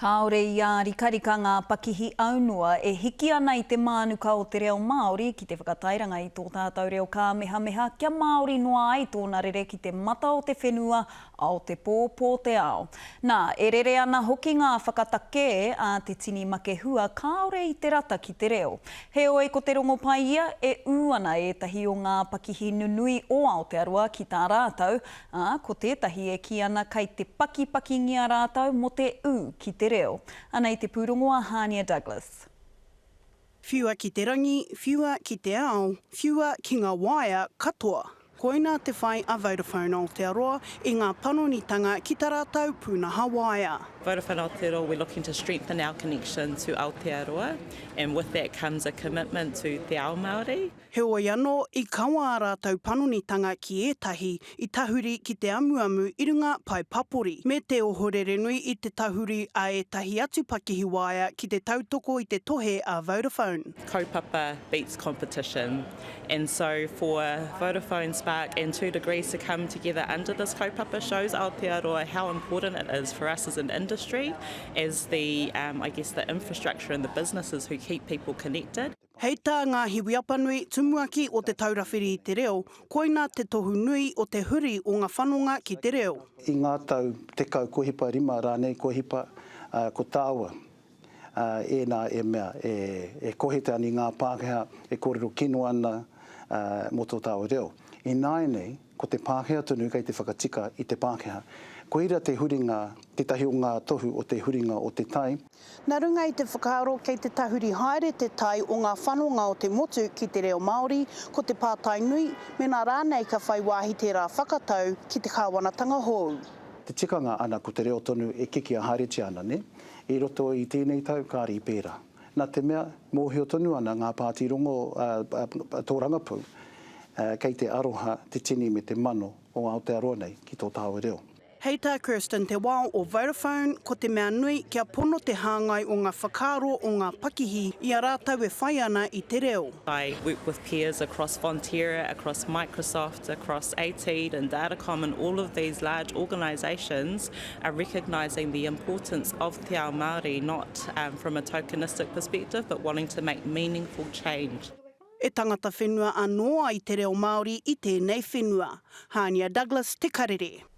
Kāore i ārikarika ngā pakihi aunoa e hiki ana i te mānuka o te reo Māori ki te whakatairanga i tō tātou reo kāmehameha kia māori noa ai tōna rere ki te mata o te whenua, ao te pō, pō te ao. Nā, e rere ana hoki ngā whakatakē a te tini makehua kāore i te rata ki te reo. Heoi, ko te rongopai ia, e ū ana ētahi o ngā pakihi nunui o Aotearoa ki tā rātou, ā, ko tētahi e kī ana kei te pakipakingia rātou mō te ū ki te reo. Anei te pūrongo a Hānia Douglas. Whiua ki te rangi, whiua ki te ao, whiua ki ngā waea katoa. Koina te whai a Vodafone Aotearoa i ngā panonitanga ki ta rātou pūnaha waea. Vodafone Aotearoa, we're looking to strengthen our connection to Aotearoa and with that comes a commitment to te ao Māori. Heoi anō, i kawa ā rātou panonitanga ki ētahi i tahuri ki te amuamu i runga pae papori, me te ohorere nui i te tahuri a ētahi atu pakihi waea ki te tautoko i te tohe a Vodafone. Kaupapa beats competition and so for Vodafone, Spark and 2degrees to come together under this kaupapa shows Aotearoa how important it is for us as an industry, as the, I guess the infrastructure and the businesses who keep people connected. Hei tā Ngāhiwi Apanui, Tumuaki o Te Taura Whiri i te Reo, koina te tohu nui o te huri o nga whanonga ki te reo. I ngā tau 10 kua hipa, rima rānei kua hipa, ko tāua ēnā e mea e kohete ana i ngā Pākehā e kōrero kino ana mō tō tāua reo. Ināianei, ko te Pākehā tonu kei te whakatika i te Pākehā. Koira te huringa, tētahi o ngā tohu o te huringa o te tai. Nā runga i te whakaaro kei te tahuri haere te tai o ngā whanonga o te motu ki te reo Māori, ko te pātai nui, mēnā rānei ka whai wāhi tērā whakatau ki te kāwanatanga hou. Te tikanga ana ko te reo tonu e kikia haeretia ana, nē? I roto i tēnei tau kāre i pērā. Nā te mea, mōhio tonu ana ngā pāti rongo tōrangapū kei te aroha te tini me te mano o Aotearoa nei ki tō tāua reo. Hei tā Kirsten Te Wao o Vodafone, ko te mea nui kia pono te hāngai o ngā whakaaro o ngā pakihi i a rātou e whai ana i te reo. I work with peers across Fonterra, across Microsoft, across ATEED and Datacom and all of these large organisations are recognising the importance of te ao Māori not from a tokenistic perspective but wanting to make meaningful change. E tangata whenua anō ai te reo Māori i tēnei whenua. Hānia Douglas, Te Karere.